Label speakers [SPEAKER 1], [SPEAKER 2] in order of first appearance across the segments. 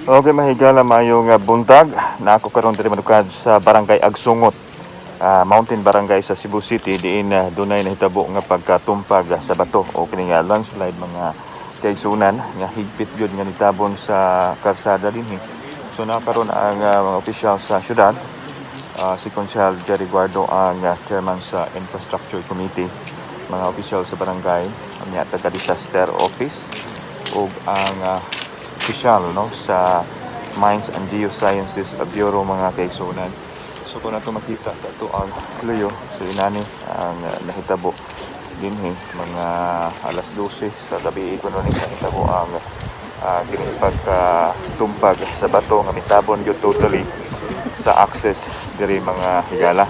[SPEAKER 1] Okay, mahigala, maayong buntag. Na ako karon diri manukad sa Barangay Agsungot, Mountain Barangay sa Cebu City, diin dunay nahitabo nga pagkatumpag sa bato o kini nga landslide, mga kaigsunan, nga higpit gyud nga nitabon sa karsada dinhi. So nakaroon ang mga opisyal sa syudad, si Konsehal Jerry Guardo, ang chairman sa Infrastructure Committee, mga opisyal sa barangay, ang taga disaster office ug ang opisyal, no, sa Mines and Geosciences Bureau, mga kaigsunan. So kung nato makita sa ato ang luyo, so inani ang nahitabo dinhi mga alas 12 sa gabi kuno ni nahitabo ang kini pagkatumpag sa bato nga mitabon gyud totally sa access diri, mga higala.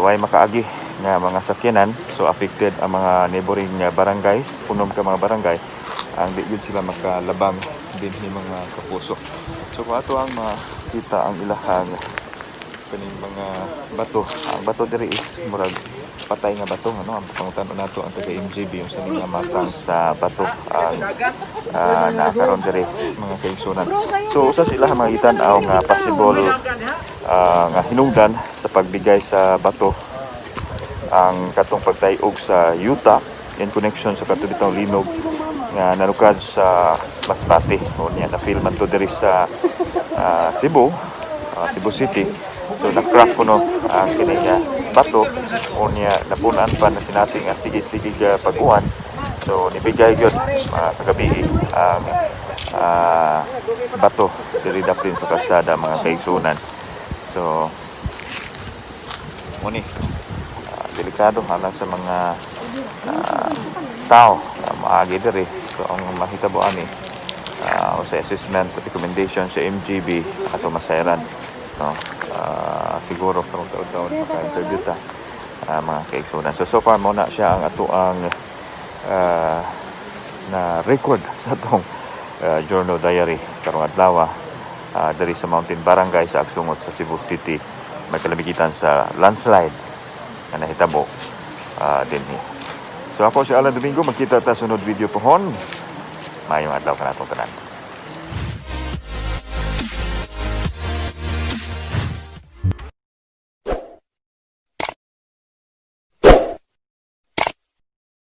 [SPEAKER 1] Way makaagi nga mga sakyanan, so affected ang mga neighboring barangays, unom ka mga barangay ang di gyud sila makalabang dinhi, mga kapuso. So kung ato ang makita ang ilahang kaning mga bato, ang bato diri is murag patay nga bato, ano. Ang pangutan nato ang taga MGB yung sa mga matang sa bato ang nakaroon diri, mga kaigsunan. So usa sila mga gitan-aw nga possible nga hinungdan sa pagbigay sa bato ang katong pagtayog sa yuta in connection sa kato bitong linog nga nanukad sa Masbate o niya na feel man to diri sa Cebu, Cebu City. So na-crack kuno ang kini nga bato o niya napunan pa na sinati nga sige-sige ga pag-uwan. So nibigay gyud mga kagabi ang bato diri daplin sa kalsada, mga kaigsunan. So muni delikado alang sa mga tao na maagi diri. So ang mahitabo ani sa assessment recommendation sa MGB ato masayran, no, siguro karong taon-taon maka-interview ta, mga kaigsunan. So so far mo na siya ang ato ang na record sa atong journal diary karong adlaw diri sa Mountain Barangay sa Agsungot sa Cebu City, may kalamigitan sa landslide na nahitabo dinhi. So ako si Alan Domingo, magkita ta sunod video pohon. Maayong adlaw kanatong tanan.